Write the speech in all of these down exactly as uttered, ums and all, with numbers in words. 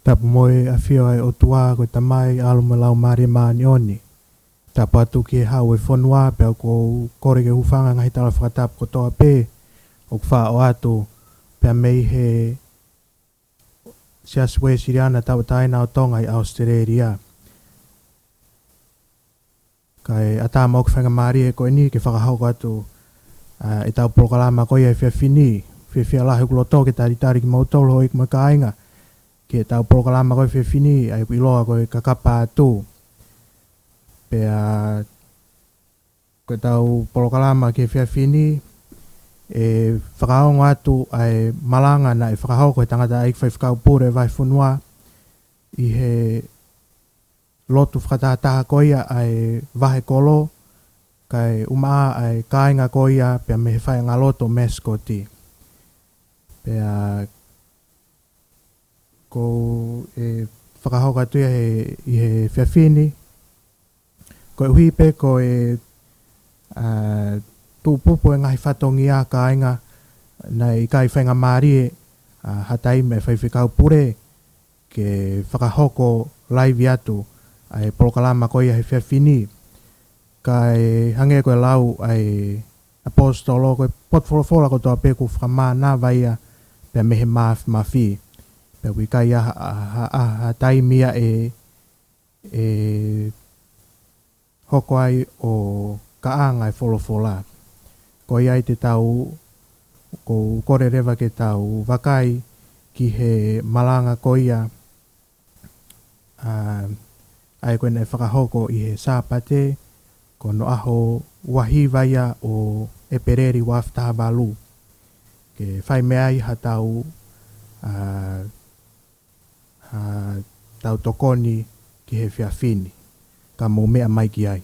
Tapu mo e ʻafio ʻa e ʻOtua ko e Tamai, ʻAlo mo e Laumālie Māʻoniʻoni. Tapu atu ki he Haʻu ʻo e fonua, pea ʻoku ou kole ke u hūfanga he ngaahi tala fakatapu kotoa pē ʻoku faʻa ʻoatu, pea mei he Siasi Uēsiliana Tauʻatāina ʻo Tonga ʻi ʻAositelēlia. Kae ʻatā mai ʻoku faingamālie ko eni ke fakahoko atu, ā, ʻetau polokalama ko ia he efiafi ni. Fiefia lahi ʻoku loto ke talitali kimoutolu houʻeiki mo e kāinga ki heʻetau polokalama ko ia he efiafi ni, ʻa ia ʻoku ʻiloa ko e Kakapa Atu. Pea ko ʻetau polokalama ki he efiafi ni, ʻe fakaongo atu ʻa e malanga naʻe fakahoko he tangataʻeiki faifekau pule vahefonua ʻi he lotu fakatahataha ko ia ʻa e vahekolo, kae ʻumaʻā ʻa e kāinga ko ia pea mei he faʻahinga lotu Meskoti. Pea ʻoku ou, ē, fakahoko atu ia he, ʻi he efiafi ni, koeʻuhi pē ko e, ā, tuʻupupu e ngaahi fatongia, kāinga, naʻe ʻikai faingamālie, ā, ha taimi ʻa e faifekau pule ke fakahoko laivi atu ʻa e polokalama ko ia he efiafi ni. Kae hangē ko e lau ʻa e ʻaposetolo, ko e potufolofola kotoa pē ʻoku fakamānava ia pea mei he māfimafi. Pea ʻoku ʻikai ha, ha, ha, ha taimi ia ʻe, ʻe hoko ai ʻo kaʻanga e folofola. Ko ia ai te tau, ʻoku ou kole leva ke tau vakai ki he malanga ko ia, ā, ʻA ia ko ʻene fakahoko ʻi he Sāpate, ko hono ʻaho ua hiva ia ʻo ʻEpeleli ua afe taha valu. Ke fai mei ai ha tau, ʻa, ha tau tokoni ki he efiafi ni. Ka mou meʻa mai ki ai.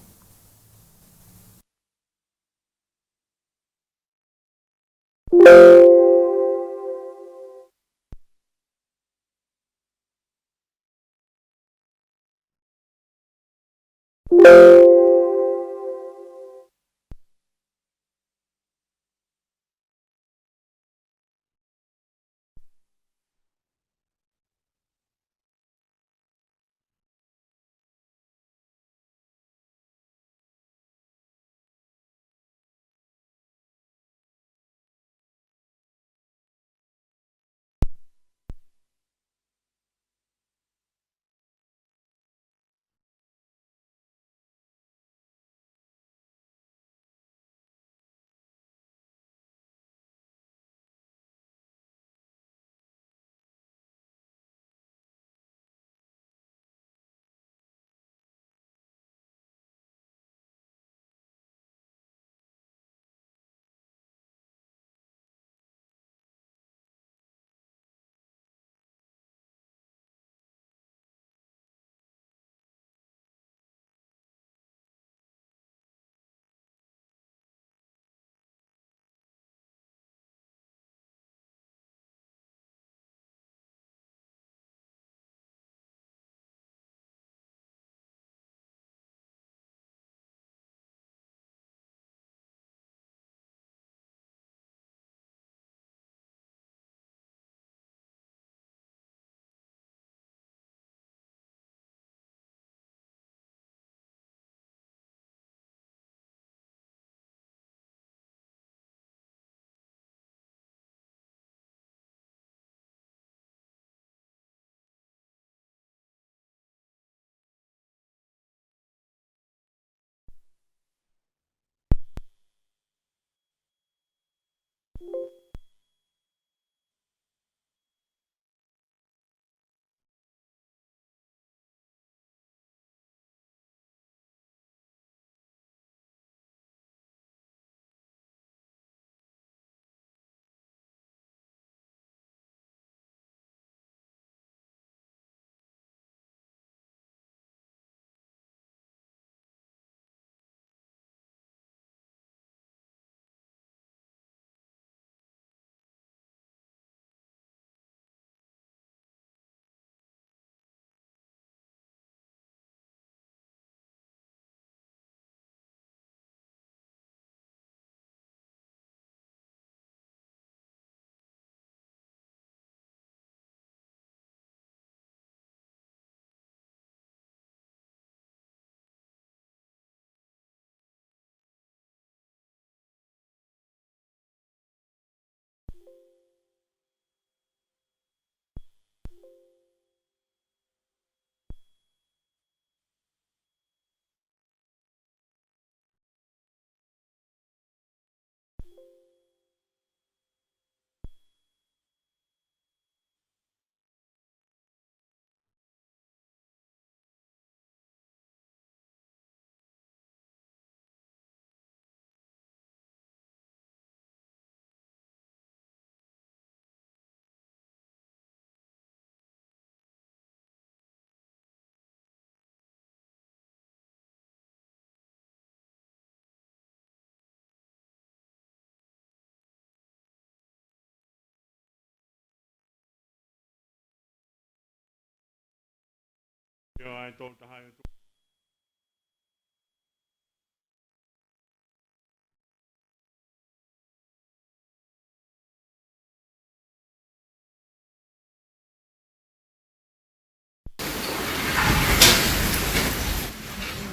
ʻIo, ʻa e tolu taha ʻi he tu-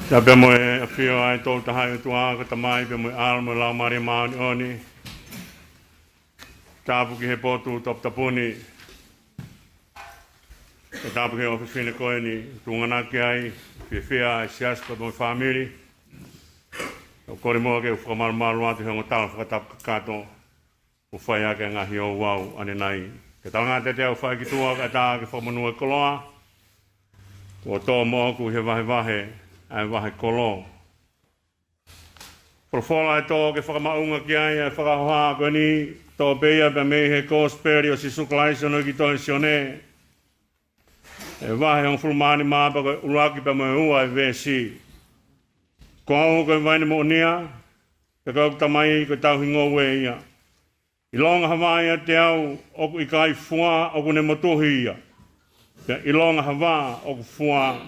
Tapu pea mo e ʻafio ʻa e Tolu Tahaʻi ʻOtua, ko e Tamai pea mo e ʻAlo mo e Laumālie Māʻoniʻoni. Tapu ki he potu toputapu ni. Ko e tapu ki he ʻofefine ko eni, tuʻunga ki ai, fiefia e siasi pea mo e fāmili. ʻOku kole muʻa ke u fakamalumalu atu he ongo tala fakatapu kakato, ʻo fai ʻaki e ngaahi ouau ʻanenai. Ke talangata ʻiate au fai ki tuʻa kae ʻatā ke fakamonū e koloa. Kuo tō moʻoku he vahevahe ʻa e vahe kolo. Folofola ʻe tō ke fakamaʻunga ki ai ʻa e fakahoha ko eni, tō pē ia pea mei he Kosipeli ʻo Sīsū Kalaisi ʻo ne tohi ʻe Sione, ʻa e vahe hongofulu mā nima pea ko e ʻuluaki pea mo e ua ʻo e veesi. Ko au ko e vaine moʻonia, pea ko hoku Tamai ko e tauhi ngoue ia. ʻIlonga ha vaʻa ʻiate au ʻoku ʻikai fua, ʻoku ne motuhi ia. Pea ʻilonga ha vaʻa ʻoku fua,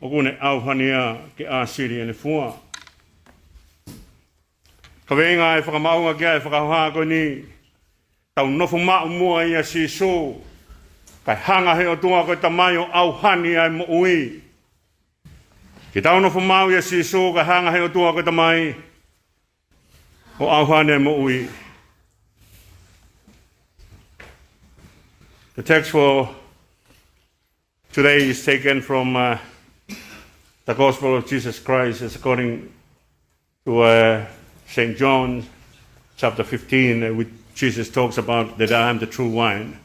ʻoku ne ʻauhani ia ke ʻāsili ʻene fua. Kaveinga ʻe fakamaʻunga ki ai ʻa e fakahoha ko eni, tau nofo maʻu muʻa ʻia Sīsū, kae hanga he ʻOtua ko e Tamai ʻo ʻauhani ʻa e moʻui. Ke tau nofo maʻu ʻia Sīsū, kae hanga he ʻOtua ko e Tamai ʻo ʻauhani ʻa e moʻui. The text for today is taken from, uh, the Gospel of Jesus Christ as according to, uh, Saint John chapter fifteen, uh, which Jesus talks about that I am the true vine.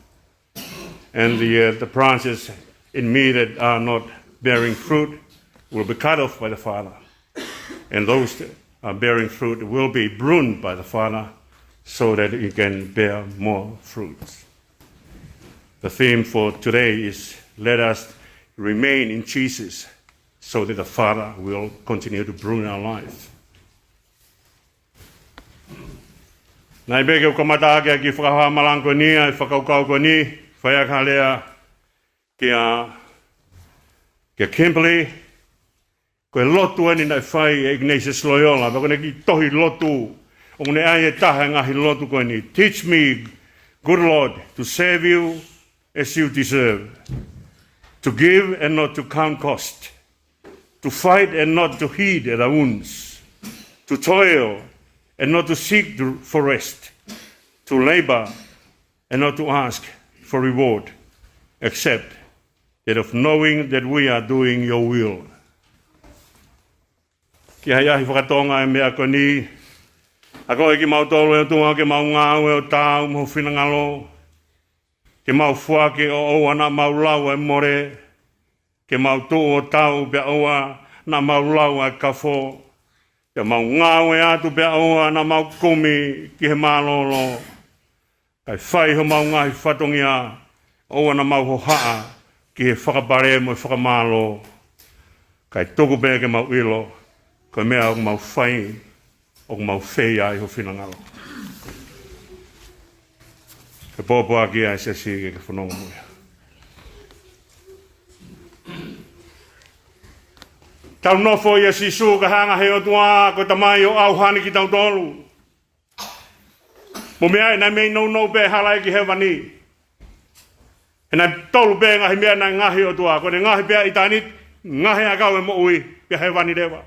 And the, uh, the branches in me that are not bearing fruit will be cut off by the Father. And those that are bearing fruit will be pruned by the Father so that it can bear more fruits. The theme for today is let us remain in Jesus so that the Father will continue to prune our life. Naʻe pehē ke u kamata ʻaki ʻa e kiʻi fakahoha malanga ko eni, ʻa e fakakaukau ko eni, fai ʻaki ha lea kia, kia Kimberly, ko e lotu eni naʻe fai ʻe Ignatius Loyola, pea ko ʻene kiʻi tohi lotu, ʻoku ne ʻai ʻe taha e ngaahi lotu ko eni. Teach me, good Lord, to serve you as you deserve, to give and not to count cost, to fight and not to heed the wounds, to toil and not to seek to, for rest, to labor and not to ask for reward, except that of knowing that we are doing your will. Kiʻi ʻahiʻahi faka-Tonga e meʻa ko eni. Akoʻi kimautolu ʻe ʻOtua ke mau ngāue ʻo taau mo ho finangalo. Ke mau foaki ʻo ʻoua naʻa mau lau ʻa e mole. Ke mau tuʻu ʻo tau pea ʻoua naʻa mau lau ʻa e kafo. Ke mau ngāue atu pea ʻoua naʻa mau kumi ki he mālōlō. Kae fai homau ngaahi fatongia, ʻoua naʻa mau hohaʻa ki he fakapale mo e fakamālō. Kae tuku pē ke mau ʻilo, ko e meʻa ʻoku mau fai, ʻoku mau fai ai ho finangalo. Ke pōpoaki ʻa e siasi ke ke fononga mo ia. Tau nofo ʻia Sīsū kae hanga he ʻOtua ko e Tamai ʻo ʻauhani kitautolu. Mo e meʻa ē naʻe mei nounou pē hala ai ki hēvani. He naʻe tolu pē ngaahi meʻa naʻe ngaohi ʻe he ʻOtua, ko ʻene ngaohi pē ʻa ʻitāniti, ngaohi ʻakau ʻo e moʻui, pea hēvani leva.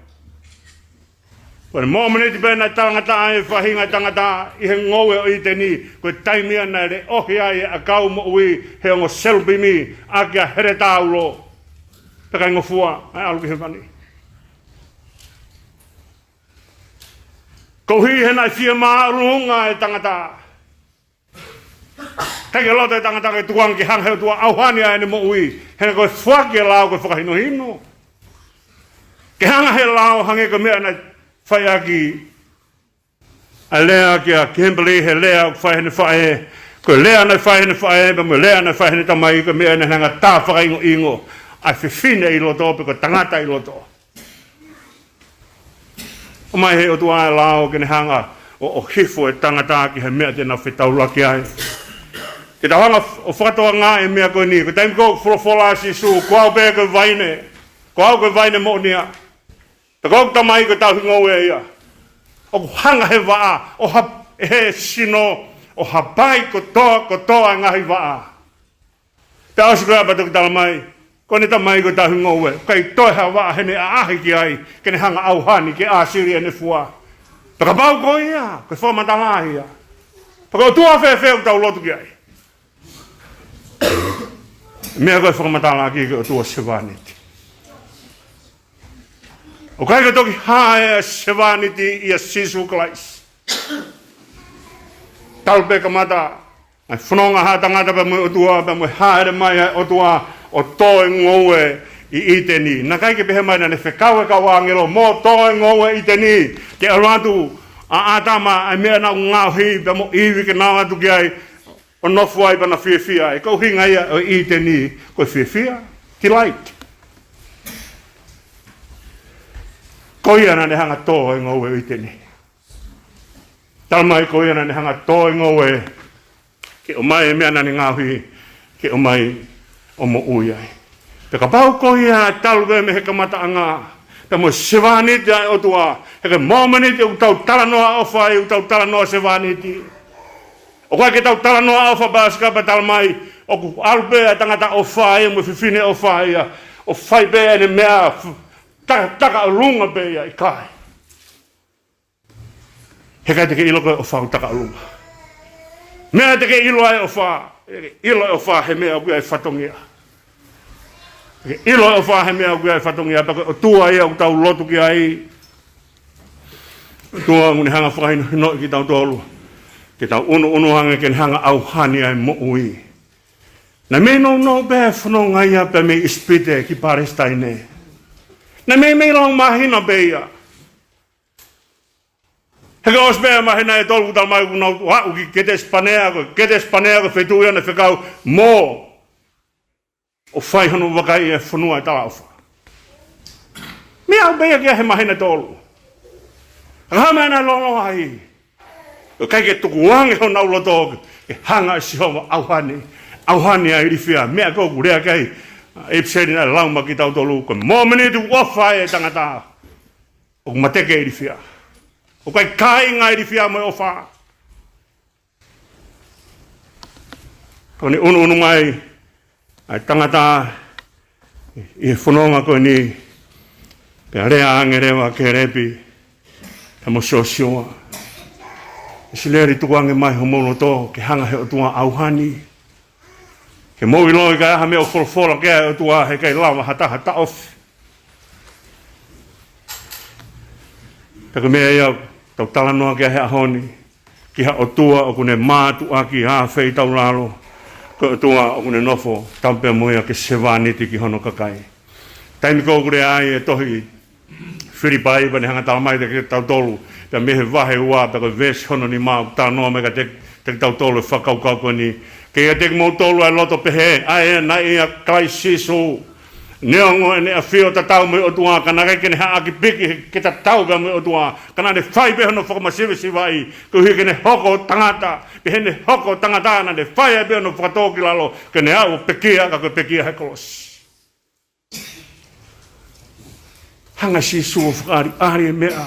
Ko e mōmeniti pē naʻe talangataʻa ai e faʻahinga ʻo e tangata ʻi he ngoue ʻo ʻĪteni, ko e taimi ia naʻe leʻohi ai e ʻakau moʻui he ongo selupimi ʻaki ʻa e heletā ulo. Pea ʻikai ngofua ʻa e ʻalu ki hēvani. Koeʻuhi he naʻe fie māʻolunga e tangata. ʻIkai ke loto e tangata ke tukuange ke hanga he ʻOtua ʻo ʻauhani ʻa ʻene moʻui. He ko e foaki e lao ko e fakahinohino. Ke hanga he lao hangē ko e meʻa naʻe fai ʻaki ʻa e lea kia Kimberly he lea ʻoku fai heʻene faʻē. Ko e lea naʻe fai heʻene faʻē, pea mo e lea naʻe fai heʻene tamai, ko e meʻa naʻe hanga ʻo tā fakaʻingoʻingo ʻa e fefine ʻi loto, pe ko e tangata ʻi loto. ʻOmai he ʻOtua e lao ke ne hanga ʻo, ʻo hifo e tangata ki he meʻa te nau fetaulaki ai. Ke tau hanga ʻo fakatokangaʻi e meʻa ko eni, ko e taimi ko ē ʻoku folofola ʻa Sīsū, ko au pē ko e vaine, ko au ko e vaine moʻonia. Pea ko hoku Tamai ko e tauhi ngoue ia. ʻOku hanga he vaʻa, ʻo ha-, he sino, ʻo hapai kotoa, kotoa e ngaahi vaʻa. Pea ʻosi ko ia pea toki tala mai, ko ʻene Tamai ko e tauhi ngoue, ʻikai toe ha vaʻa heʻene ʻaʻahi ki ai, ke ne hanga ʻo ʻauhani ke ʻāsili ʻene fua. Pea kapau ko ia, ko e fakamatala ia. Pea ko e ʻOtua fēfē ʻoku tau lotu ki ai? Meʻa ko e fakamatala ki he ʻOtua sevāniti. ʻOku ʻikai ke toki hā e sevāniti ʻia Sīsū Kalaisi. Talu pē kamata ʻa e fononga ʻa e tangata pea mo e ʻOtua, pea mo e hāʻele mai ʻa e ʻOtua ʻo tō e ngoue ʻi ʻĪteni. Naʻe ʻikai ke pehē mai naʻa ne fekau e kau ʻāngelo mo tō e ngoue ʻi ʻĪteni ke ʻalu atu ʻa ʻĀtama, ʻa e meʻa naʻa ku ngaohi pea mo ʻIvi ke nau ō atu ki ai, ʻo nofo ai pea na fiefia ai. Ko e ʻuhinga ia ʻo ʻĪteni ko e fiefia, delight. Ko ia naʻa ne hanga ʻo tō e ngoue ʻi ʻĪteni. Tala mai ko ia naʻa ne hanga ʻo tō e ngoue ke ʻomai e meʻa naʻa ne ngaohi ke ʻomai ʻo moʻui ai. Pea kapau ko ia ʻe talu pē mei he kamataʻanga, pea mo e sevāniti ʻa e ʻOtua, he ko e mōmeniti ʻoku tau talanoa ʻofa ai, ʻoku tau talanoa sevāniti. ʻOku ʻikai ke tau talanoa ʻofa pea ʻosi kapa tala mai ʻoku ʻalu pē ʻa e tangata ʻofa ia mo e fefine ʻofa ia ʻo fai pē ʻene meʻa f-, taka, taka ʻolunga pē ia, ʻikai. He ʻikai te ke ʻilo koe ʻofa ʻoku taka ʻolunga. Meʻa te ke ʻilo ai ʻofa, te ke ʻilo ʻofa he meʻa ʻoku ʻi ai e fatongia. Te ke ʻilo ʻofa he meʻa ʻoku ʻi ai e fatongia, pea ko e ʻOtua ia ʻoku tau lotu ki ai. ʻOtua ʻoku ne hanga ʻo fakahinohinoʻi kitautolu ke tau ʻunuʻunu ange ke ne hanga ʻo ʻauhani ʻa e moʻui. Naʻe meimei nounou pē fononga ia pea mei ʻIsipite ki Palesitaine. Naʻe meimei lau māhina pē ia. He ko e ʻosi pē ʻa e māhina ʻe tolu kuo tala mai kuo nau aʻu ki Ketesipanea, ko Ketesipanea ko e feituʻu ia naʻe fekau mo ʻo fai hono vakai e fonua ʻo e talaʻofa. Meʻa ʻaupito ia ki ai he māhina ʻe tolu. Ka ko e hā e meʻa naʻe lōloa ai? ʻOku ʻikai ke tukuange honau loto ke hanga ʻe Sihova ʻo ʻauhani, ʻauhani ʻa e ilifia. Meʻa ko ē ʻoku lea ki ai ʻa e ʻipiseli naʻe lau mai kiate kitautolu, ko e mōmeniti ʻoku ʻofa ai e tangata, ʻoku mateke e ilifia. ʻOku ʻikai kāinga e ilifia mo e ʻofa. Ko ʻene ʻunuʻunu mai ʻa e tangata ʻi he fononga ko eni, pea lea ange leva ʻa Kēlepi pea mo Siosiua: ʻIsileli, tukuange mai homou loto ke hanga ʻe he ʻOtua ʻo ʻauhani, ke mou ʻiloʻi ka ai ha meʻa ʻoku folofola ki ai e ʻOtua, he ʻikai lava ha taha ʻo taʻofi. Pea ko e meʻa ia ʻoku tau talanoa ki ai he ʻaho ni, ki ha ʻOtua ʻoku ne mātuʻaki ʻi he feituʻu lalo, ko e ʻOtua ʻoku ne nofo talu pē mo ia ke sevāniti ki hono kakai. Taimi ko ē ʻoku lea ai e tohi Filipai, pea ne hanga ʻo tala mai kiate kitautolu, pea mei he vahe ua, pea ko e veesi hono nima, ʻoku talanoa mai kiate, kiate kitautolu e fakakaukau ko eni: Ke ʻiate kimoutolu ʻa e loto pehē, ʻa ia naʻe ʻia Kalaisi Sīsū, neongo ʻene ʻafio tatau mo e ʻOtua, ka naʻe ʻikai ke ne haʻaki piki ke tatau pea mo e ʻOtua, ka naʻa ne fai pē hono fakamasivesivaʻi, koeʻuhi ke ne hoko ʻo tangata, pea heʻene hoko ʻo tangata naʻa ne fai ai pē hono fakatōkilalo, ke ne aʻu ʻo pekia, ka ko e pekia he kolosi. Hanga ʻe Sīsū ʻo fakaʻaliʻali e meʻa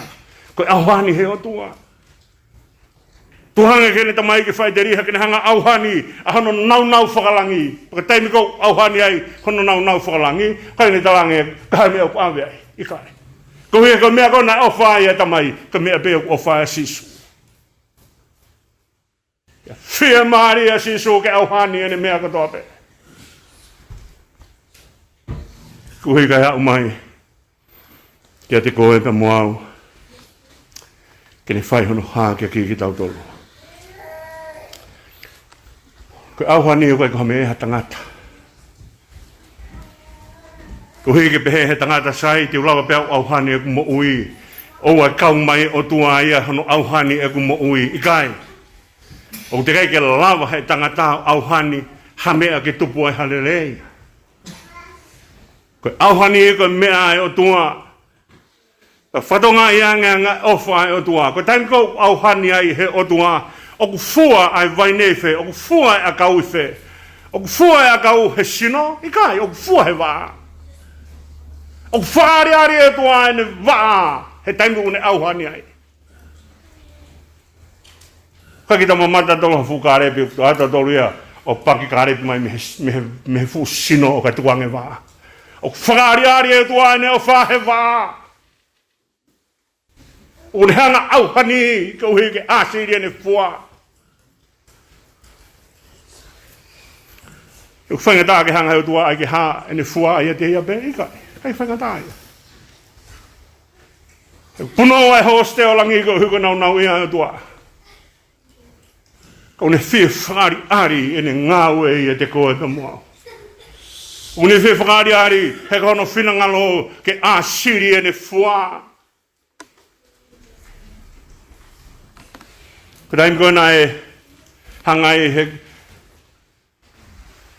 ko e ʻauhani ʻe he ʻOtua. Tukuange ki heʻene Tamai ke faʻiteliha ke ne hanga ʻo ʻauhani ʻa hono nāunau fakalangi. Pea ko e taimi ko ē ʻoku ʻauhani ai hono nāunau fakalangi, ʻikai ke ne talaange ko e hā e meʻa ʻoku ʻave ai. ʻIkai. Koeʻuhi ko e meʻa ko ē naʻe ʻofa ai e Tamai, ko e meʻa pē ʻoku ʻofa ai ʻa Sīsū. ʻIo, fiemālie ʻa Sīsū ke ʻauhani ʻene meʻa kotoa pē. Koeʻuhi kae aʻu mai kiate koe pea mo au, ke ne fai hono hākeakiʻi kitautolu. Ko e ʻauhani ʻoku ʻikai ko ha meʻa ʻe ha tangata. Koeʻuhi ke pehē ʻe he tangata, sai, te u lava pē au ʻo ʻauhani ʻeku moʻui, ʻoua ʻe kau mai e ʻOtua ia hono ʻauhani ʻeku moʻui. ʻIkai. ʻOku teʻeki ai ke lava ʻe he tangata ʻo ʻauhani ha meʻa ke tupu ai ha lelei. Ko e ʻauhani ko e meʻa ʻa e ʻOtua. Ka fatongia ange ʻa e ʻofa ʻa e ʻOtua. Ko e taimi ko ē ʻoku ʻauhani ai ʻe he ʻOtua, ʻoku fua ʻa e vaine ʻi fē? ʻOku fua ʻa e ʻakau ʻi fē? ʻOku fua ʻa e ʻakau he sino? ʻIkai, ʻoku fua he vaʻa. ʻOku fakaʻaliʻali ʻe he ʻOtua ʻene vaʻa he taimi ʻoku ne ʻauhani ai. Ka kita mamata tolo ha fuʻu kālepi, ʻoatu tolo ia ʻo paki kālepi mai mei he, mei he, mei he fuʻu sino ʻo ka tukuange vaʻa. ʻOku fakaʻaliʻali ʻe he ʻOtua ʻene ʻofa he vaʻa. ʻOku ne hanga ʻo ʻauhani koeʻuhi ke ʻāsili ʻene fua. ʻOku faingataʻa ke hanga ʻe he ʻOtua ʻai ke hā ʻene fua ʻiate ia pē? ʻIkai, ʻikai faingataʻa ia. ʻOku punou ʻa e hosite ʻo langi koeʻuhi ko e nāunauʻia ʻa e ʻOtua. Ka ʻoku ne fie fakaʻaliʻali ʻene ngāue ʻiate koe pea mo au. Kuo ne fie fakaʻaliʻali he ko hono finangalo ke ʻāsili ʻene fua. Ko e taimi ko ē naʻe hanga ai he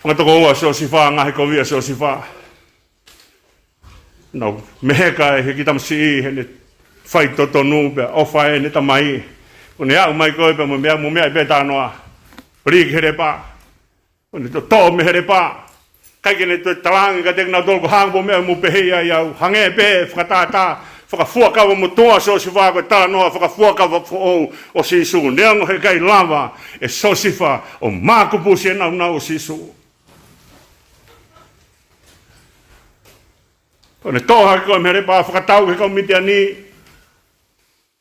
fanga tokoua ʻo Siosifa, ngaahi kovi ʻa Siosifa, naʻe meheka e hiki tamasiʻi heʻene faitotonu pea ʻofa ʻene tamai. Kuo ne aʻu mai ko ē pea mo e meʻa, mo e meʻa pē talanoa. Lī ki he lepa. Kuo ne toʻo mei he lepa. ʻIkai ke ne toe talaange kiate kinautolu ko e hā e meʻa ʻoku mou pehē ai au. Hangē pē fakatātā, fakafuakava motuʻa ʻa Siosifa ko e talanoa fakafuakava foʻou ʻo Sīsū. Neongo he ʻikai lava ʻe Siosifa ʻo mākupusi e nāunau ʻo Sīsū. Kuo ne toʻo hake ko ē mei he lepa, fakatau ki he kau Mitiani.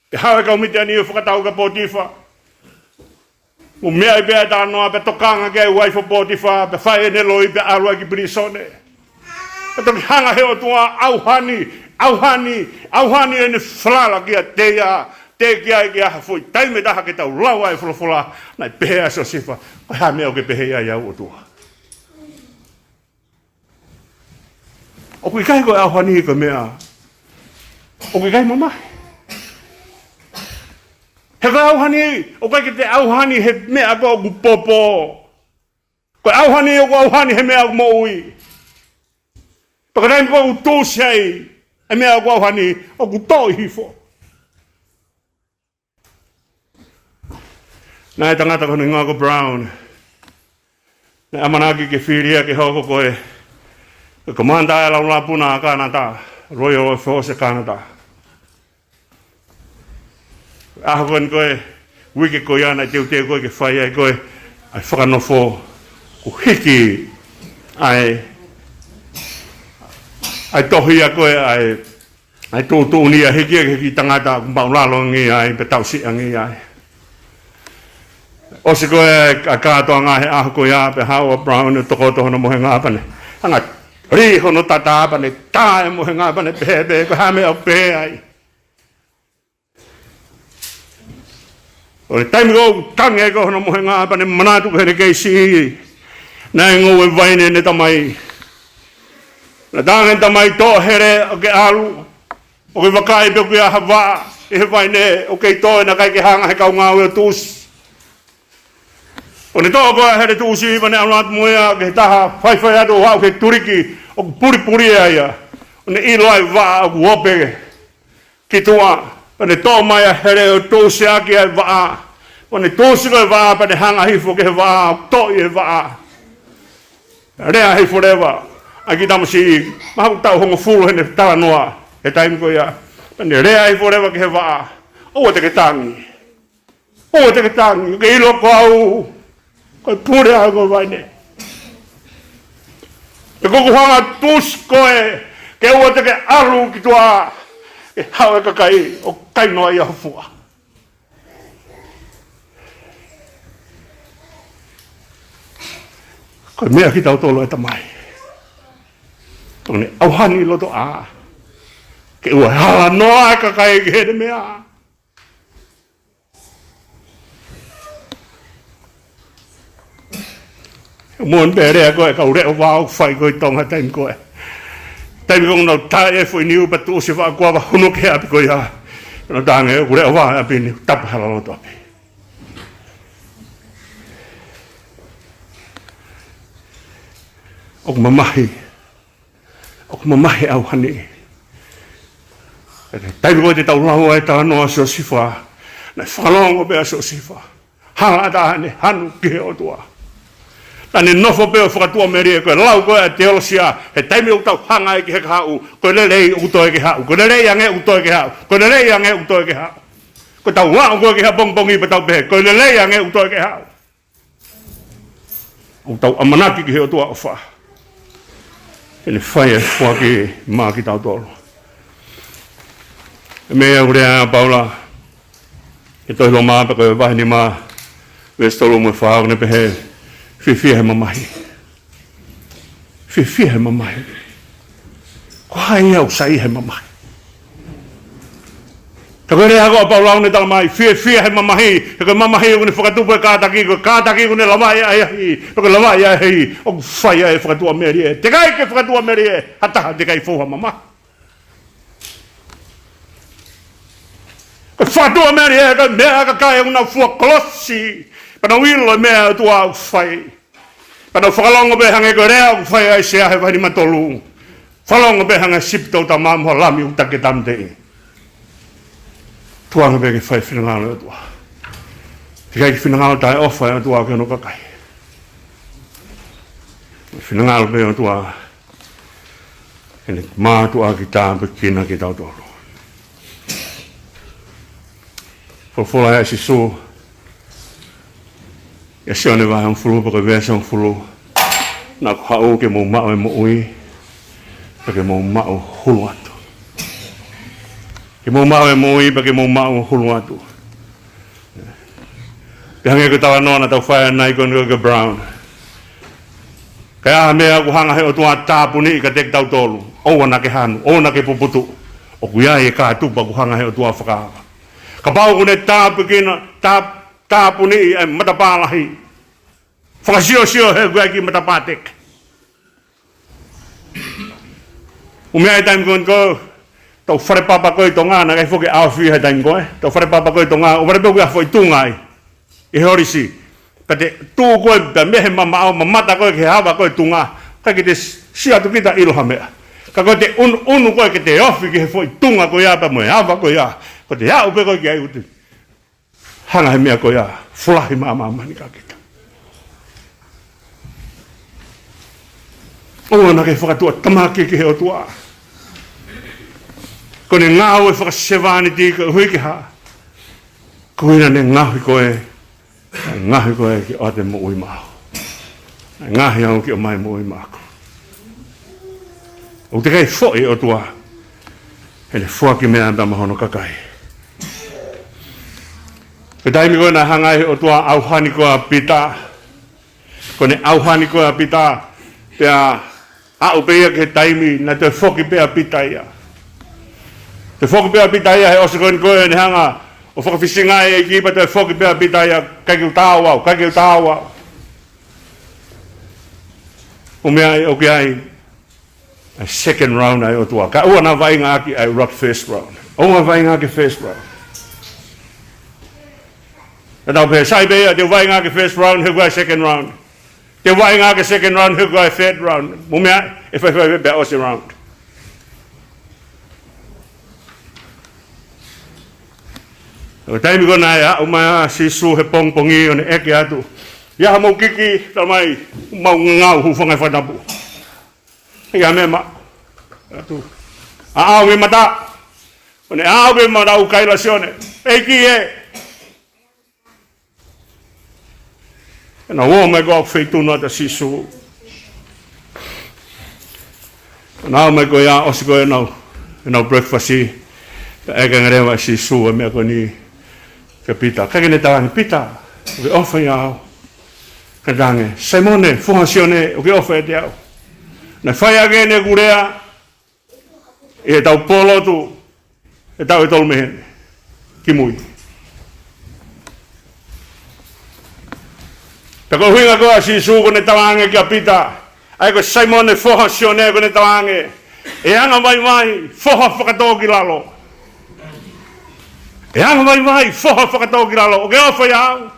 Pea haʻu e kau Mitiani ʻo fakatau kia Potifa. Mo e meʻa pē ʻa e talanoa, pea tokanga ki ai e uaifi ʻo Potifa, pea fai ʻene loi pea ʻalu ai ki pilīsone. Pea toki hanga ʻe he ʻOtua ʻo ʻauhani, ʻauhani, ʻauhani ʻene falala kiate ia, teʻeki ai ke ʻi ai ha foʻi taimi ʻe taha ke tau lau ai e folofola naʻe pehē ai ʻa Siosifa, ko e hā e meʻa ʻoku ke pehē ai au, ʻOtua? ʻOku ʻikai ko e ʻauhani ko e meʻa ʻoku ʻikai mamahi. He ko e ʻauhani, ʻoku ʻikai ke te ʻauhani he meʻa ko ē ʻoku popo. Ko e ʻauhani ʻoku ʻauhani he meʻa ʻoku moʻui. Pea ko e taimi ko ē ʻoku tuʻusi ai e meʻa ʻoku ʻauhani, ʻoku toʻo hifo. Naʻe ʻi ai e tangata ko hono hingoa ko Brown. Naʻe ʻamanaki ke fili ia ke hoko ko e, ko e Commander ʻa e Laulāpuna ʻa Kānata, Royal Air Force ʻa Kānata. ʻAho ko eni ko e, uike ko ia naʻe teuteu ko ē ke fai ai ko e, ʻa e fakanofo, kuo hiki ʻa e, ʻa e tohi ʻa ko e, ʻa e ʻa e tuʻutuʻuni ia, hiki ia ki he kiʻi tangata ʻoku māʻulalo ange ai, pea tauʻusi ange ai. ʻOsi ko ē ʻa e kātoanga he ʻaho ko ia, pea haʻu ʻa Brown ʻo tokoto hono mohenga pea ne hanga ʻo lī hono tata pea ne tā e mohenga pea ne pehē pē, ko e hā e meʻa ʻoku pehē ai? ʻI he taimi ko ē ʻoku tangi ai ko ē hono mohenga pea ne manatu ki heʻene kei siʻi, naʻe ngoue vaine ʻene tamai. Naʻe talaange ʻe he tamai, toʻo e hele ʻo ke ʻalu, ʻo ke vakai pe ʻoku ʻi ai ha vaʻa ʻi he vaine ʻoku kei toe, naʻe ʻikai ke hanga ʻe he kau ngāue ʻo tuʻusi. ʻO ne toʻo ko ē e hele tuʻusi pea ne ʻalu atu mo ia ki he taha, faifai atu ʻo aʻu ki he tuliki ʻoku pulipuli ai ia. ʻO ne ʻilo ai e vaʻa ʻoku ope ki tuʻa, pea ne toʻo mai ʻa e hele ʻo tuʻusi ʻaki ʻa e vaʻa. Pea ne tuʻusi ko ē e vaʻa, pea ne hanga hifo ki he vaʻa, toʻo e vaʻa. Lea hifo leva ʻa e kiʻi tamasiʻi, mahalo taʻu hongofulu heʻene talanoa he taimi ko ia. Pea ne lea hifo leva ki he vaʻa, ʻoua te ke tangi. ʻOua te ke tangi, ke ʻilo ko au, ko e pule au ko e vaine. He ko ʻeku hanga ʻo tuʻusi koe, ke ʻoua te ke ʻalu ki tuʻa, ke haʻu e kakai ʻo kai noa ʻi ho fua. Ko e meʻa kitautolu ʻa e tamai. ʻOku ne ʻauhani loto ʻā, ke ʻoua ʻe hala noa e kakai ki heʻene meʻa. Moʻoni pē lea ko ē ʻa e kau leʻo vā ʻoku fai ko ē ʻi Tonga taimi ko ē. Taimi ko ē ʻoku nau tā e foʻi niu pea tuʻusi e vaʻa kuo ʻave hono ki he ʻapi ko ia. Nau talaange ʻoku leʻo vā ʻapi ni, tapu hala loto ʻapi. ʻOku mamahi. ʻOku mamahi e ʻauhani. Taimi ko ē te tau lau ai e talanoa ʻo Siosifa, naʻe fakalongo pē ʻa Siosifa. Hala ʻatā ʻene hanu ki he ʻOtua. Naʻa ne nofo pē ʻo fakatuʻamelie. Ko e lau ko ē ʻa e teolosia, he taimi ʻoku tau hanga ai ki he kahaʻu, ko e lelei ʻoku toe ke haʻu. Ko e lelei ange ʻoku toe ke haʻu. Ko e lelei ange ʻoku toe ke haʻu. Ko ʻetau aʻu ko ē ki he ʻapongipongi pea tau pehē, ko e lelei ange ʻoku toe ke haʻu. ʻOku tau ʻamanaki ki he ʻOtua ʻofa ke ne fai e foaki maʻa kitautolu. E meʻa ʻoku lea ai ʻa Paula ʻi he tohi Loma, pea ko e vahe nima, veesi tolu mo e fā, ʻoku ne pehē, fiefia he mamahi. Fiefia he mamahi. Ko hai ia ʻoku saiʻia he mamahi? Ko e lea ko ē ʻa Paula ʻoku ne talamai, fiefia he mamahi, he ko e mamahi ʻoku ne fakatupu e kātaki, ko e kātaki ʻoku ne lavaʻi ʻa e ahi, ko e lavaʻi ʻa e ahi, ʻoku fai ai e fakatuʻamelie. Teʻeki ai ke fakatuʻamelie ha taha teʻeki ai fou ha mamahi. Ko e fakatuʻamelie, ko e meʻa ʻa e kakai ʻoku nau fua kolosi, pea nau ʻilo e meʻa ʻa e ʻOtua ʻoku fai. Pea nau fakalongo pē hangē ko e lea ʻoku fai ʻa ʻAisea he vahe nima tolu. Fakalongo pē hangē ha sipi toʻutama mo ha lami ʻoku taki ki he tāmateʻi. Tuʻu ange pē ke fai e finangalo ʻo e ʻOtua. Teʻeki ai ke finangalo taʻeʻofa ʻa e ʻOtua ki hono kakai. Finangalo pē ʻa e ʻOtua ke ne mātuʻaki tāpuekina kitautolu. Folofola ʻa Sīsū ʻia Sione vahe hongofulu pea ko e veesi hongofulu: Naʻa ku haʻu ke mou maʻu e moʻui, pea ke mou maʻu hulu atu. Ke mou maʻu e moʻui, pea ke mou maʻu hulu atu. Pea hangē ko e talanoa naʻa tau fai ʻanenai ko eni kia Brown. Ka ʻi ai ha meʻa ʻoku hanga he ʻOtua ʻo tāpuniʻi kiate kitautolu, ʻoua naʻa ke hanu, ʻoua naʻa ke puputuʻu. ʻOku ʻi ai e kātupa ʻoku hanga he ʻOtua ʻo fakaava. Kapau ʻoku ne tāpuekina, tā-, tāpuniʻi e matapā lahi, fakasiosio he ʻoku ʻi ai e kiʻi matapā teke. ʻUmi ai e taimi ko eni ko ē, tau fale papa ko ē ʻi Tonga, naʻe ʻikai foki ke ʻaofi he taimi ko ē. Tau fale papa ko ē ʻi Tonga, ʻoku vale pē ʻoku ʻi ai ha foʻi tunga ai ʻi he holisi. Pea te tuʻu koe, pea mei he mamaʻo, mamata koe ki he ava ko ē ʻi Tonga. ʻIkai ke te sio atu kita ʻilo ha meʻa. Ka ko ʻete ʻunuʻunu koe ke te ofi ki he foʻi tunga ko ia pea mo e ava ko ia, ko ʻete aʻu pē koe ki ai, ʻoku te hanga he meʻa ko ia ʻo folahi mai ʻa māmani kia kita. ʻOua naʻa ke fakatuʻatamaki ki he ʻOtua. Ko ʻene ngāue fakasevāniti koeʻuhi ke hā? Koeʻuhi naʻa ne ngaohi koe, ngaohi koe ke ʻoatu e moʻui maʻau. Ngaohi au ke ʻomai e moʻui maʻaku. ʻOku teʻeki ai foʻi e ʻOtua heʻene foaki meʻa pea mo hono kakai. Ko e taimi ko ē naʻe hanga ai he ʻOtua ʻo ʻauhani ko ē ʻa Pita. Ko ʻene ʻauhani ko ē ʻa Pita, pea aʻu pē ia ki he taimi naʻe toe foki pē ʻa Pita ia. Toe foki pē ʻa Pita ia he ʻosi ko eni ko ē naʻa ne hanga ʻo fakafisingaʻi e ʻEiki pea toe foki pē ʻa Pita ia, ʻikai ke u taau au, ʻikai ke u taau au. ʻUmi ai, ʻoku ʻi ai ʻa e second round ʻa e ʻOtua. Kae ʻoua naʻa vaʻinga ʻaki ʻa e ʻuluaki first round. ʻOua vaʻinga ʻaki e first round. Naʻa tau pehē sai pē ia, te u vaʻinga ʻaki e first round, he ʻoku ʻi ai e second round. Te u vaʻinga ʻaki e second round, he ʻoku ʻi ai e third round. Mou meaʻi, ʻe faifai pē pea ʻosi e round. Ko e taimi ko ē naʻe aʻu mai ai ʻa Sīsū he pongipongi ʻo ne ʻeke atu, ʻi ai haʻamou kiki, talamai, mau ngangau, hūfanga he fakatapu. ʻIkai ha meʻa maʻu. Atu. ʻAʻau mei mata. ʻO ne ʻaʻau mei mata ʻo kai ʻa Sione. ʻEiki ē. Naʻa nau ō mai ko ē ʻo feituʻu atu ʻa Sīsū. Naʻa nau ō mai ko ia ʻosi ko ē ʻenau, ʻenau breakfast. Pea ʻeke ange leva ʻe Sīsū e meʻa ko eni kia Pita. ʻIkai ke ne talaange, Pita, ʻoku ke ʻofa ʻiate au? Ka talaange, Saimone, foha ʻo Sione, ʻoku ke ʻofa ʻiate au? Naʻe fai ange ʻene ʻū lea ʻi heʻetau pōlotu, ʻetau ʻe tolu mei heni kimui. Pea ko e ʻuhinga ko ē ʻa Sīsū ʻoku ne talaange kia Pita, ʻa ia ko Saimone foha ʻo Sione, ʻoku ne talaange, ʻe angavaivai, foha fakatōkilalo. ʻE angavaivai, foha fakatōkilalo. ʻOku ke ʻofa ʻiate au?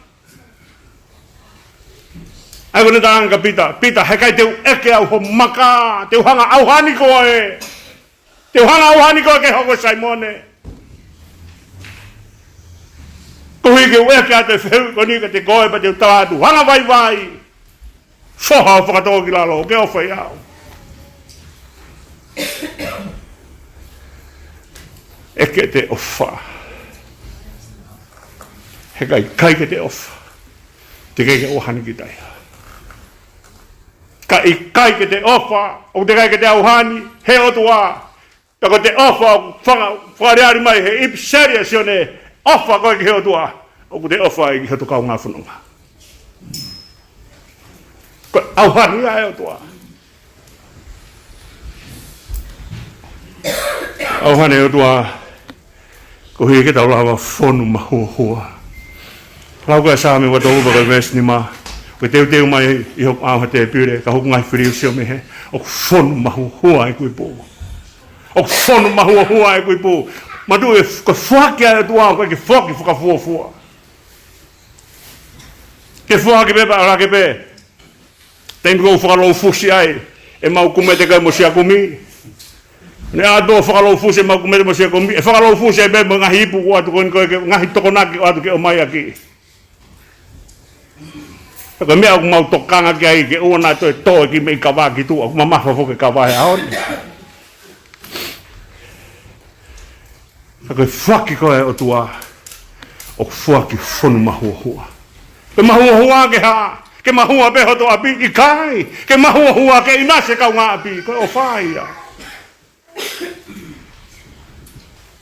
ʻA ia ʻoku ne talaange kia Pita, Pita, heʻikai te u ʻeke au ho maka, te u hanga ʻo ʻauhani koe. Te u hanga ʻo ʻauhani koe ke hoko ko Saimone. Koeʻuhi ke u ʻeke atu e fehuʻi ko eni kiate koe pea te u tala atu, angavaivai, foha ʻo fakatōkilalo, ʻoku ke ʻofa ʻiate au? ʻEke ʻete ʻofa. Heʻikai, ʻikai ke te ʻofa, teʻeki ai ke ʻauhani kita ia. Ka ʻikai ke te ʻofa, ʻoku teʻeki ai ke te ʻauhani he ʻOtua. Ka ko ʻete ʻofa ʻoku faka-, fakaʻaliʻali mai he ʻipiseli ʻa Sione, ʻofa koe ki he ʻOtua, ʻoku te ʻofa ai ki hoto kaungā fononga. Ko e ʻauhani ia ʻa e ʻOtua. ʻAuhani ʻa e ʻOtua Koeʻuhi ke tau lava fonu mahuohua. Lau ko e Saame ua tolu pea ko e veesi nima. Ko e teuteu mai ʻi hoku ʻao ha tēpile, ka hoku ngaahi filiusi ʻo mei hē. ʻOku fonu mahuohua ʻeku ipu. ʻOku fonu mahuohua ʻeku ipu. Manatuʻi, ko e foaki ʻa e ʻOtua, ʻoku ʻikai ke foaki fakafuofua. Ke foaki pē pea ʻalu hake pē. Taimi ʻoku ou fakalou fusi ai ʻemau kumete kai mo siʻa kumi. Ne ʻalu ʻo fakalou fusi ʻemau kumete mo siʻa kumi. ʻE fakalou fusi ai pē mo e ngaahi ipu ʻoku ʻoatu ko eni ko e ke, ngaahi tokonaki ʻoku ʻoatu ke ʻomai ʻaki. Ka ko e meʻa ʻoku mau tokanga ki ai ke ʻoua naʻa toe tō e kiʻi meʻi kava ki tuʻa, ʻoku mamafa foki e kava he ʻaho ni. Ka ko e foaki ko ē ʻa e ʻOtua, ʻoku foaki fonu mahuohua. Ke mahuohua ke hā, ke mahua pē hoto ʻapi, ʻikai, ke mahuohua ke ʻinasi e kaungāʻapi, ko e ʻofa ia.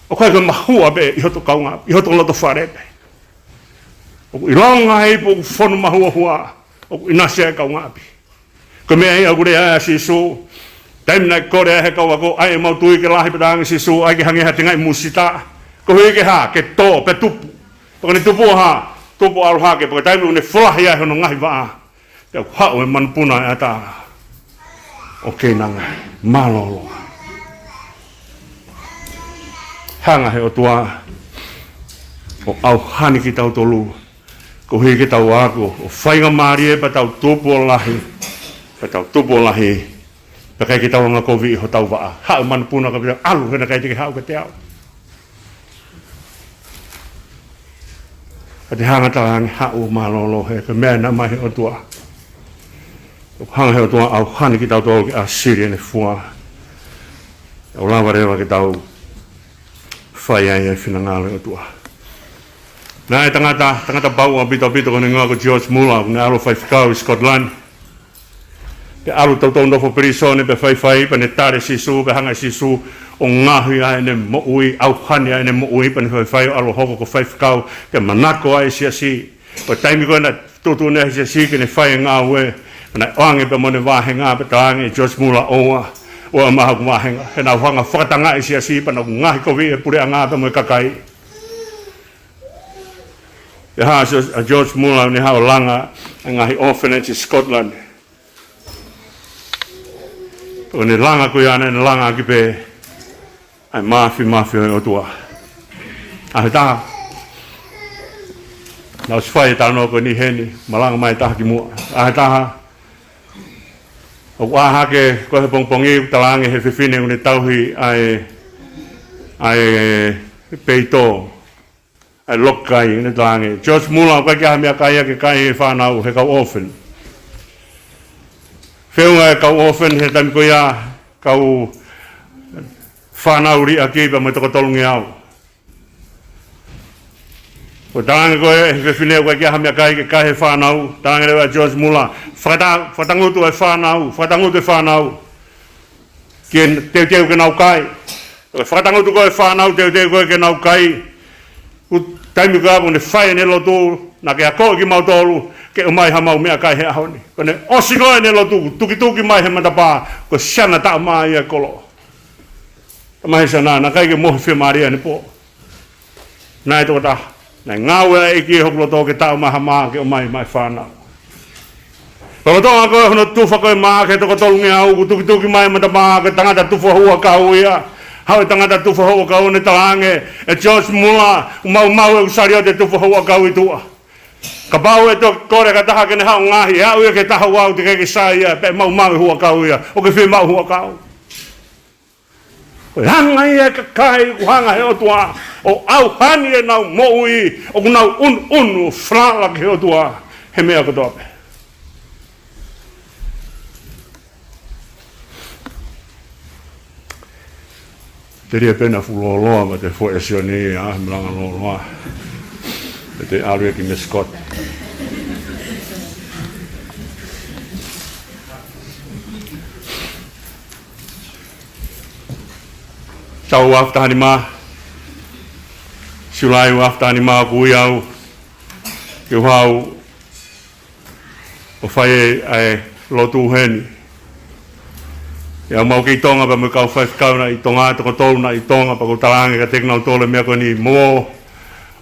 ʻOku ʻikai ke mahua pē ʻi hoto kaungāʻapi, ʻi hoto loto fale pē. ʻOku ʻilonga e ipu ʻoku fonu mahuohua, ʻoku ʻinasi e kaungāʻapi. Ko e meʻa ia ʻoku lea ai ʻa Sīsū. Taimi naʻe kole ai he kau ako, ʻai ʻemau tui ke lahi pea talaange ʻe Sīsū, ʻai ke hangē ha tengaʻi musita. Koeʻuhi ke hā, ke tō, pea tupu. Pea ko ʻene tupu ʻo hā, tupu ʻo ʻalu hake, pea ko e taimi ʻoku ne folahi ai hono ngaahi vaʻa. Pea ʻoku haʻu e manupuna ʻo e ʻatā ʻo keinanga mālōlō. Hanga he ʻOtua ʻo ʻauhani kitautolu. Koeʻuhi ke tau ako ʻo faingamālie pea tau tupu ʻo lahi, pea tau tupu ʻo lahi, pea ʻikai ke tau angakoviʻi hotau vaʻa. Haʻu manupuna ka pita ʻalu he naʻe ʻikai te ke haʻu kiate au. Ka te hanga talaange haʻu mālōlō he ko e meʻa naʻe ʻomai he ʻOtua. ʻOku hanga he ʻOtua ʻauhani kitautolu ke ʻāsili ʻene fua. ʻO lava leva ke tau fai ai e finangalo ʻo e ʻOtua. Naʻe tangata, tangata pau ʻaupito ʻaupito ko ʻene hingoa ko George Muller, naʻe ʻalu faifekau ʻi Scotland. Pea ʻalu toutou nofo pilīsone pea faifai, pea ne tali ʻa Sīsū, pea hanga ʻe Sīsū ʻo ngaohi ʻa ʻene moʻui, ʻauhani ʻa ʻene moʻui, pea ne faifai ʻo ʻalu ʻo hoko ko e faifekau, pea manako ai e siasi. Ko e taimi ko ē naʻe tuʻutuʻuni ai e siasi ke ne fai e ngāue, naʻe ʻoange pē mo ʻene vāhenga pea talaange ʻe George Muller, ʻoua, ʻoua ʻe ʻomai haku vāhenga. He naʻa ku hanga ʻo fakatangaʻi e siasi pea naʻa ku ngaohikoviʻi e puleʻanga pea mo e kakai. Pea hā ʻa George, ʻa George Muller ʻo ne haʻu ʻo langa e ngaahi orphanage ʻi Scotland. Pea ko ʻene langa ko ia naʻa ne langa ʻaki pē ʻa e māfimafi ʻo e ʻOtua. ʻAho ʻe taha, naʻe ʻosi fai e talanoa ko eni heni, malanga mai ʻe taha kimuʻa. ʻAho ʻe taha, ʻoku ʻā hake ko ē he pongipongi, talaange ʻe he fefine ʻoku ne tauhi ʻa e, ʻa e peito, ʻa e loki kai, ʻo ne talaange, George Muller, ʻoku ʻikai ke ʻi ai ha meʻakai ia ke kai e fānau he kau orphan. Feʻunga e kau orphan he taimi ko ia, kau fānau liʻaki pea mo e toko tolungeau. Ko e talaange ko ē ʻe he fefine ʻoku ʻikai ke ʻi ai ha meʻakai ke kai he fānau, talaange leva ʻe George Muller, fakata-, fakatangutu e fānau, fakatangutu e fānau. Ke teuteu ke nau kai. Ko e fakatangutu ko ē e fānau, teuteu ko ē ke nau kai. Ko e taimi ko ē ʻoku ne fai ʻene lotu, naʻa ke akoʻi kimautolu ke ʻomai haʻamau meʻakai he ʻaho ni. Ko ʻene ʻosi ko ē ʻene lotu, tukituki mai he matapā, ko e siana taʻamā ia ʻo e kolo. Talamai ʻe he siana, naʻe ʻikai ke mohe fiemālie ʻanepō. Naʻe tokotaha, naʻe ngāue ʻa e ʻEiki ʻi hoku loto ke taʻu mai ha mā ke ʻomai mai fānau. Ko e lolotonga ko ē hono tufa ko ē e mā ki he toko tolungeau, kuo tukituki mai e matapā ko e tangata tufa huʻakau ia. Haʻu e tangata tufa huʻakau ʻo ne talaange, ʻe George Muller, ʻoku maumau ʻeku saliote tufa huʻakau ʻi tuʻa. Kapau ʻe toki kole ha taha ke ne haʻu ʻo ngaohi, ʻe aʻu ia ki he taha ua ʻoku teʻeki ke sai ia, pea maumau e huʻakau ia, ʻoku ke fie maʻu huʻakau. Ko e anga ia e kakai ʻoku hanga he ʻOtua ʻo ʻauhani ʻenau moʻui, ʻoku nau ʻunuʻunu falala ki he ʻOtua he meʻa kotoa pē. Telia pē naʻa fuʻu lōloa mai e foʻi ʻa Sione ia, he malanga lōloa. Pea te ʻalu ia ki Mascot. Taʻu ua afe taha nima, Siulai ua afe taha nima, ʻoku ui au ke u haʻu ʻo fai ʻa e lotu heni. ʻE au mau kei Tonga pea mo e kau faifekau naʻe ʻi Tonga, toko tolu naʻe ʻi Tonga, pea ʻoku ou talaange kiate kinautolu e meʻa ko eni, mou ō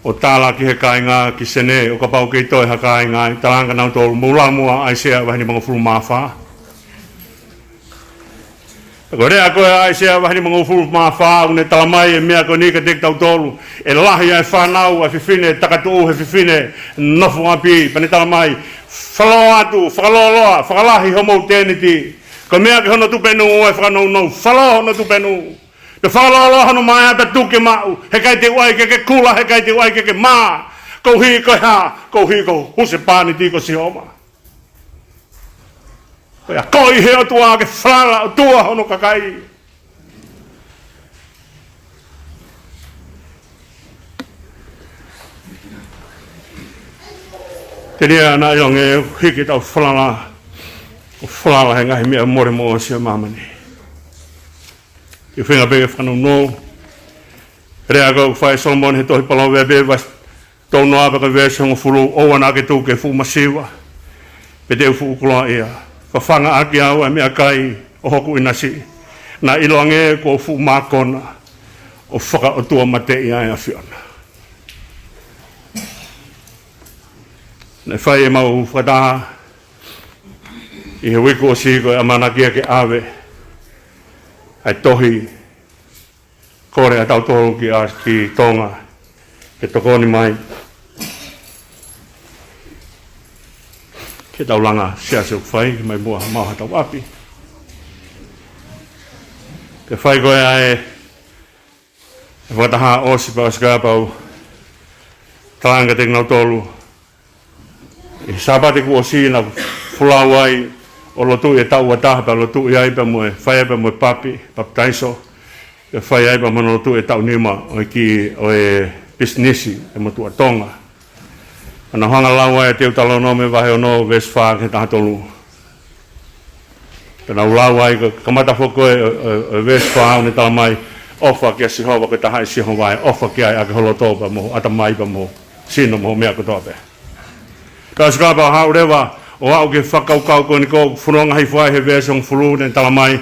ʻo tala ki he kāinga ki Senē, ʻo kapau ʻoku kei toe ha kāinga, ʻe talaange kia nautolu, mou lau muʻa ʻAisea vahe nimangofulu mā fā. Ko e lea ko ē ʻa ʻAisea vahe nimangofulu mā fā, ʻoku ne talamai e meʻa ko eni kiate kitautolu, ʻe lahi ʻa e fānau ʻa e fefine takatuʻu he fefine nofo ʻapi, pea ne talamai, fakalōloa atu, fakalōloa, fakalahi homou tēniti. Ko e meʻa ki hono tupenu ʻa e fakanounou, fakalōloa hono tupenu. Pea fakalōloa hono maea pea tuku ke maʻu, heʻikai te u ʻai ke ke kula, heʻikai te u ʻai ke ke mā. Koeʻuhi ko e hā? Koeʻuhi ko e husepāniti ko Sihova. Ko e akoʻi ʻe he ʻOtua ke falala ʻOtua hono kakai. Telia naʻa ʻiloange ʻe hiki ʻetau falala, ʻo falala he ngaahi meʻa mole mo ʻosi ʻa māmani. Ke feinga pē ke fakanounou. Lea ko ē ʻoku fai ʻe Solomone he tohi Palōvepi vahe tolu noa pea ko e veesi hongofulu, ʻoua naʻa ke tuku ke fuʻu masiva, pe te u fuʻu koloaʻia. Fafanga ʻaki au ʻa e meʻakai ʻo hoku ʻinasi. Naʻa ʻiloange kuo u fuʻu mākona, ʻo fakaʻotua mateʻi ʻa e ʻAfiona. Naʻe fai ʻemau fakataha ʻi he uike kuo ʻosi ko e ʻamanaki ke ʻave ʻa e tohi, kole ʻa tautolu ki ʻa, ki Tonga ke tokoni mai ke tau langa siasi ʻoku fai, mai muʻa maʻa hotau ʻapi. Pea fai ko ē ʻa e fakataha ʻosi pea ʻosi ka pau talaange kiate kinautolu, ʻi he Sāpate kuo ʻosi naʻa ku folau ai ʻo lotuʻi e taʻu ua taha pea lotuʻi ai pea mo e fai ai pea mo e papi, papitaiso. Pea fai ai pea mo e lotuʻi e taʻu nima ʻo e kiʻi, ʻo e pisinisi ʻa e motuʻa Tonga. Pea naʻa ku hanga ʻo lau ai e Teutalōnome vahe ono veesi fā ki he taha tolu. Pea naʻa ku lau ai, ko e kamata foki ʻo e, ʻo e, ʻo e veesi fā ʻoku ne talamai, ʻofa kia Sihova, ko e taha ʻi Sihova ʻe ʻofa ki ai ʻaki ho loto pea mo ho ʻatamai pea mo ho sino mo ho meʻa kotoa pē. Ka ʻosi ka pau haʻu leva ʻo aʻu ki he fakakaukau ko eni ʻoku fononga hifo ai he veesi hongofulu, ne talamai,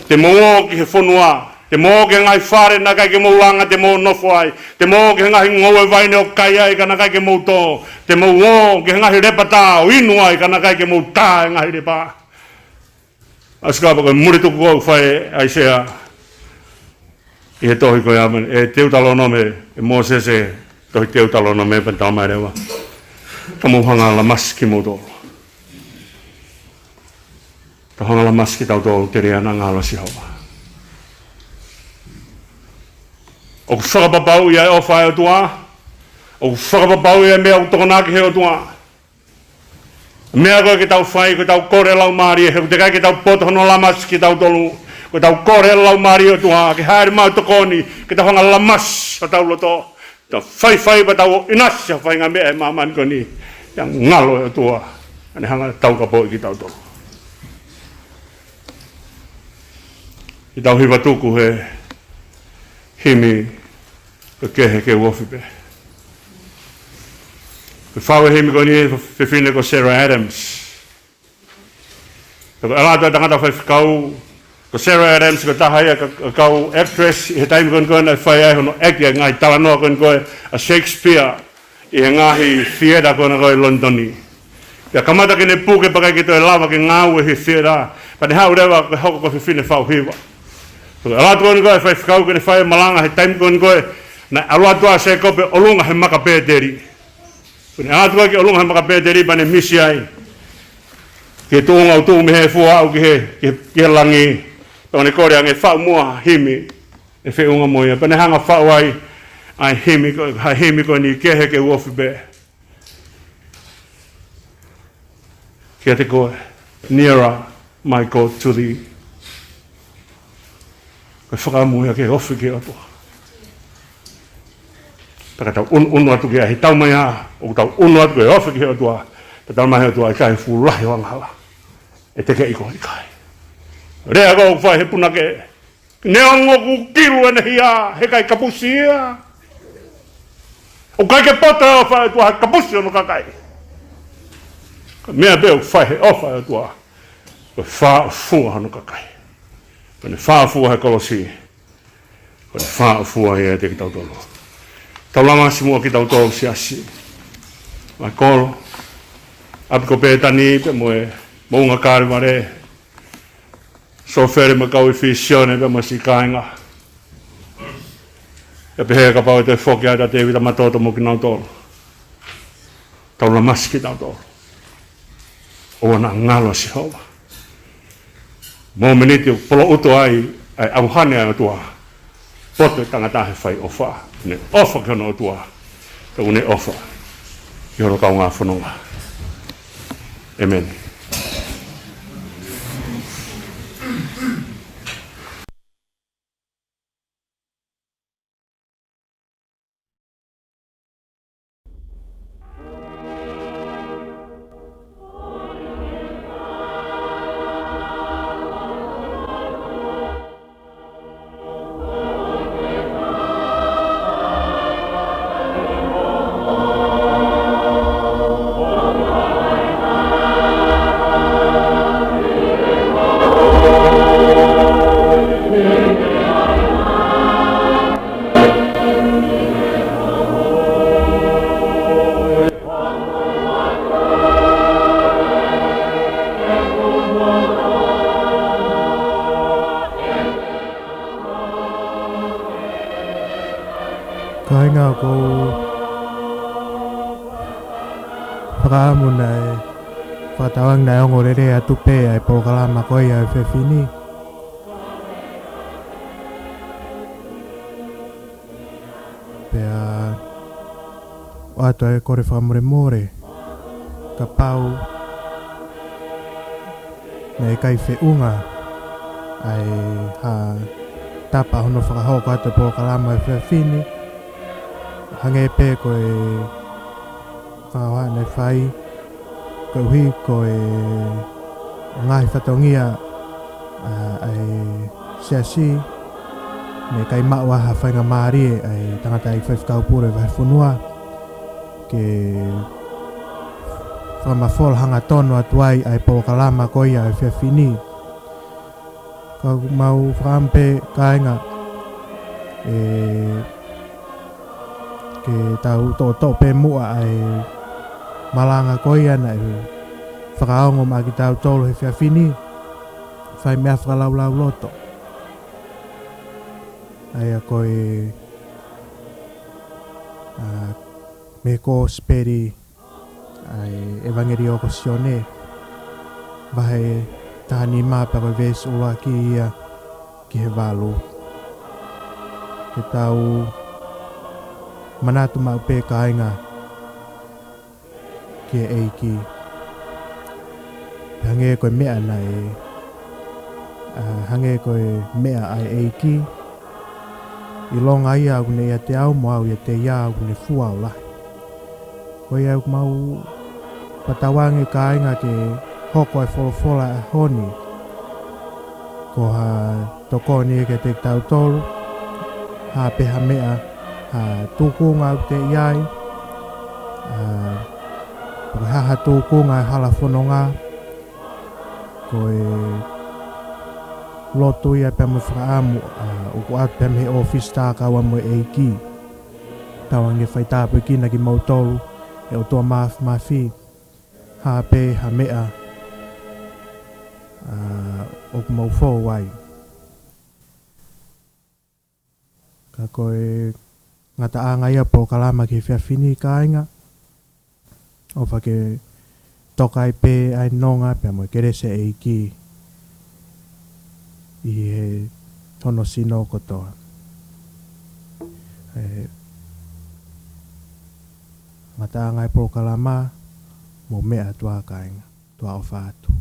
te mou ō ki he fonua, te mou ō ki he ngaahi fale naʻe ʻikai ke mou langa te mou nofo ai, te mou ō ki he ngaahi ngoue vaine ʻo kai ai ka naʻe ʻikai ke mou tō, te mou ō ki he ngaahi lepatā ʻo inu ai ka naʻe ʻikai ke mou tā e ngaahi lepa. ʻOsi ka pau ko e muli tuku ʻoku fai ʻe ʻAisea ʻi he tohi ko ia mani, ʻe Teutalōnome, ʻe Mōsese, tohi Teutalōnome pea ne talamai leva, ka mou hanga ʻo lamasi kimoutolu. Tau hanga ʻo lamasi kitautolu telia naʻa ngalo ʻa Sihova. ʻOku fakapapauʻi ʻa e ʻofa ʻa e ʻOtua, ʻoku fakapapauʻi ʻa e meʻa ʻoku tokonaki ʻe he ʻOtua. Meʻa ko ē ke tau fai, ko ʻetau kole Laumālie, he ʻoku teʻeki ai ke tau poto hono lamasi kitautolu, ko ʻetau kole Laumālie ʻOtua ke hāʻele mai ʻo tokoni, ke tau hanga ʻo lamasi hotau loto, tau faifai pea tau ʻinasi ʻa e faʻahinga meʻa ʻi māmani ko eni, ʻa e ngalo ʻa e ʻOtua, ʻa ʻene hanga ʻo taukapoʻi kitautolu. ʻI heʻetau hiva tuku he himi, ko e Kehe ke u ofi pē. Ko e fau e himi ko eni ʻe he fefine ko Sarah Adams. Ko e ʻalu atu ʻa e tangata faifekau, ko Sarah Adams ko e taha ia ʻa e kau actress ʻi he taimi ko eni ko ē naʻe fai ai hono ʻeke ʻa e ngaahi talanoa ko eni ko ē ʻa Shakespeare ʻi he ngaahi theatre ko ena ko ē ʻi London. Pea kamata ke ne puke pea ʻikai ke toe lava ke ngāue he theatre. Pea ne haʻu leva ke hoko ko e fefine fau hiva. Ko e ʻalu atu ko eni ko ē ʻa e faifekau ke ne fai e malanga he taimi ko eni ko ē naʻe ʻalu atu ʻa Sēkope ʻo ʻolunga he maka Pēteli. Ko ʻene ʻalu atu ko ē ki ʻolunga he maka Pēteli pea ne misi ai ki he tuʻunga ʻoku tuʻu mei he efu ʻo aʻu ki he, ki he, ki he langi. Pea ne kole ange, faʻu muʻa ha himi ʻe feʻunga mo ia. Pea ne hanga ʻo faʻu ai ʻa e himi ko, ʻa e himi ko eni, Kehe ke u ofi pē kiate koe, Nearer, my God, to thee. Ko e fakaʻamu ia ke ofi ki he ʻOtua. Pea ka tau ʻunuʻunu atu ki ai, he taimi ia ʻoku tau ʻunu atu ke ofi ki he ʻOtua, pea talamai ʻe he ʻOtua, ʻikai, fuʻu lahi hoʻo angahala. ʻE tekeʻi koe, ʻikai. Lea ko ē ʻoku fai ʻe he punake, neongo kuo kilu ʻene hia, heʻikai kapusi ia. ʻOku ʻikai ke poto e ʻofa ʻa e ʻOtua he kapusi hono kakai. Ko e meʻa pē ʻoku fai ʻe he ʻofa ʻa e ʻOtua, ko e fāʻofua hono kakai. Ko ʻene fāʻofua he kolosi, ko ʻene fāʻofua ia ʻiate kitautolu. Tau lamasi muʻa kitautolu siasi. Mai kolo, ʻapi ko Pētani pea mo e moʻunga Kalevale. Sōfele mo e kau ʻi Fisione pea mo e siʻi kāinga. ʻE pehē kapau ʻe toe foki atu ʻa Tēvita Matoto mo kinautolu. Tau lamasi kitautolu. ʻOua naʻa ngalo ʻa Sihova. Mōmeniti ʻoku poloʻuto ai ʻa e ʻauhane ʻa e ʻOtua. Poto e tangata he fai ʻofa. Ne ʻofa ki hono ʻOtua. Pea ʻoku ne ʻofa ki hono kaungā fononga. ʻEmeni. Kāinga, ʻoku ou fakaʻamu naʻe fakatauange naʻe ongo lelei atu pē ʻa e polokalama ko ia ʻo e efiafi ni. Pea ʻoatu ʻa e kole fakamolemole kapau naʻe ʻikai feʻunga ʻa e hā tapa hono fakahoko atu e polokalama ʻo e efiafi ni. Hangē pē ko e fakahā naʻe fai, koeʻuhi ko e ngaahi fatongia ʻa, ʻa e siasi, naʻe ʻikai maʻu ai ha faingamālie ʻa e tangataʻeiki faifekau pule vahefonua ke fakamafola hangatonu atu ai ʻa e polokalama ko ia ʻo e efiafi ni. Ka ʻoku mau fakaʻamu pē kāinga, ʻe, ke tau toʻotoʻo pē muʻa ʻa e malanga ko ia naʻe fakaongo maʻa kitautolu he efiafi ni, fai meʻa fakalaulauloto. ʻA ia ko e, ʻa, mei he Kosipeli ʻa e ʻEvangeliō ko Sione, vahe taha nima pea ko e veesi ʻuluaki ia ki he valu. Ke tau manatu maʻu pē kāinga ki he ʻEiki. Hangē ko e meʻa naʻe, ʻa, hangē ko e meʻa ʻa e ʻEiki. ʻIlonga ia ʻoku ne ʻiate au mo au ʻiate ia ʻoku ne fua ʻo lahi. Ko ia ʻoku mau fakatauange kāinga ke hoko e folofola ʻo e ʻaho ni ko ha tokoni kiate kitautolu, hā pē ha meʻa, ha tūkunga ʻoku te ʻi ai, ʻa, pe ko e hā ha tūkunga ʻo e hala fononga, ko e lotu ia pea mo e fakaʻamu, ʻa, ʻoku ʻoatu pē mei he ʻōfisi tā kaua mo e ʻEiki. Tauange ke faitāpuekina kimoutolu ʻe he ʻOtua Māfimafi, hā pē ha meʻa, ʻa, ʻoku mou fou ai. Ka ko e ngataʻanga ia ʻo e polokalama ki he efiafi ni kāinga, ʻofa ke toka ai pē ʻa e nonga pea mo e kelesi ʻa e ʻEiki ʻi he hono sino kotoa. ʻE, ngataʻanga ʻo e polokalama, mou meʻa atu ā kāinga, tuʻa ʻofa atu.